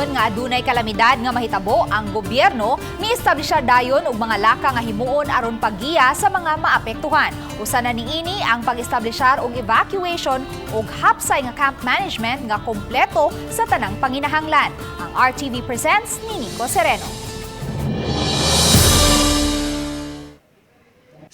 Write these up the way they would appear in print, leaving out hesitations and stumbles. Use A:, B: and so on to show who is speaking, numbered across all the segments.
A: Higayon nga adunay kalamidad nga mahitabo, ang gobyerno miestablishar dayon og mga laka nga himuon aron paggiya sa mga maapektuhan. Usa na niini ang pag-establishar og evacuation ug hapsay nga camp management nga kompleto sa tanang panginahanglan. Ang RTV presents ni Nico Sereno.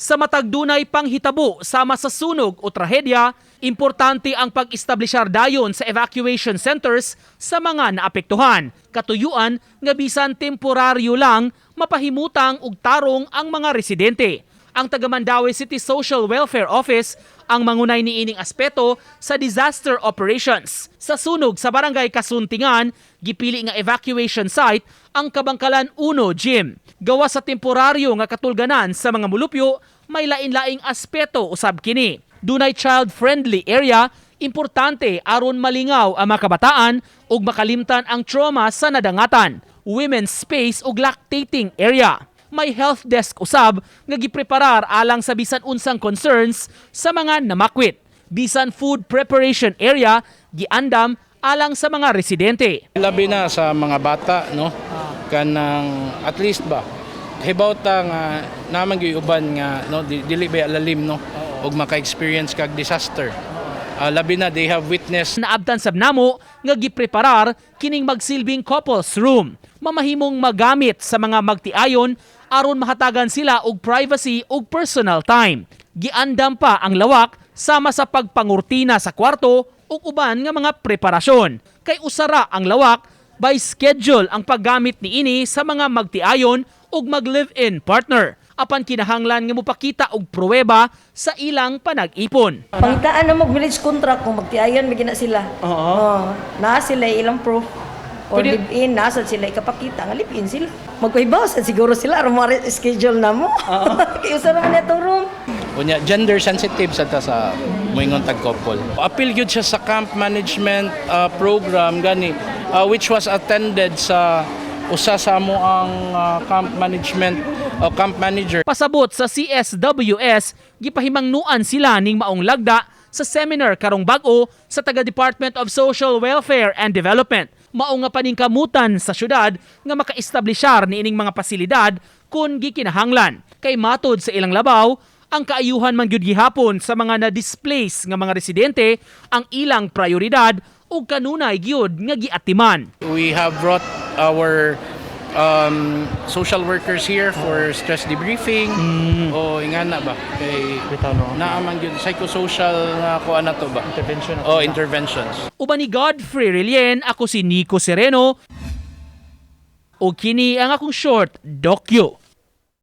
B: Sa matag dunay panghitabo sama sa sunog o trahedya, importante ang pag-establishar dayon sa evacuation centers sa mga naapektuhan. Katuyuan nga bisan temporaryo lang mapahimutang og tarong ang mga residente. Ang taga Mandaue City Social Welfare Office ang mangunay niining aspeto sa disaster operations. Sa sunog sa Barangay Kasuntingan, gipili nga evacuation site ang Kabangkalan 1 Gym. Gawa sa temporaryo nga katulganan sa mga mulupyo, may lain-laing aspeto usab kini. Dunay child-friendly area, importante aron malingaw ang mga kabataan ug makalimtan ang trauma sa nadangatan. Women's space ug lactating area. May health desk usab nga gipreparar alang sa bisan unsang concerns sa mga namakwit. Bisan food preparation area giandam alang sa mga residente.
C: Labi na sa mga bata, no, kanang at least ba hibaw ta nga naman gyud uban nga, no, dili ba lalim, no, ug maka-experience kag disaster. Labi na they have witnessed.
B: Naabtan sab namo nga gipreparar kining magsilbing couples room. Mamahimong magamit sa mga magtiayon aron mahatagan sila og privacy ug personal time. Giandam pa ang lawak sama sa pagpangurtina sa kwarto ug uban nga mga preparasyon. Kay usara ang lawak, by schedule ang paggamit niini sa mga magtiayon ug mag-live-in partner. Apan kinahanglan nga mopakita og pruweba sa ilang panag-ipon.
D: Pangitaan na mag marriage contract kung magtiayon may gina sila. Oo. Naa sila ilang proof. Or live-in, nasa sila ikapakita nga live-in sila. Magpahibaw sad siguro sila aron mo schedule na mo. Kay usa ra man itong room.
C: Unya gender sensitive sa ta sa moingon tag couple. Apil gyud siya sa camp management program gani, which was attended sa usa sa amo ang camp management o camp manager.
B: Pasabot sa CSWS, gipahimangnuan sila ning maong lagda sa seminar karong bag-o sa taga Department of Social Welfare and Development. Mao nga paningkamutan sa syudad nga makaestablishar niining mga pasilidad kung gikinahanglan. Kay matod sa ilang labaw, ang kaayuhan man gyud gihapon sa mga na-displace nga mga residente ang ilang prioridad ug kanunay gyud nga giatiman.
C: We have brought our social workers here for stress debriefing o ingana ba kay naa man gyud psychosocial nga kuan na to ba, intervention o interventions.
B: Uban ni Godfrey Relien, ako si Nico Sereno. O kini ang akong short dokyo.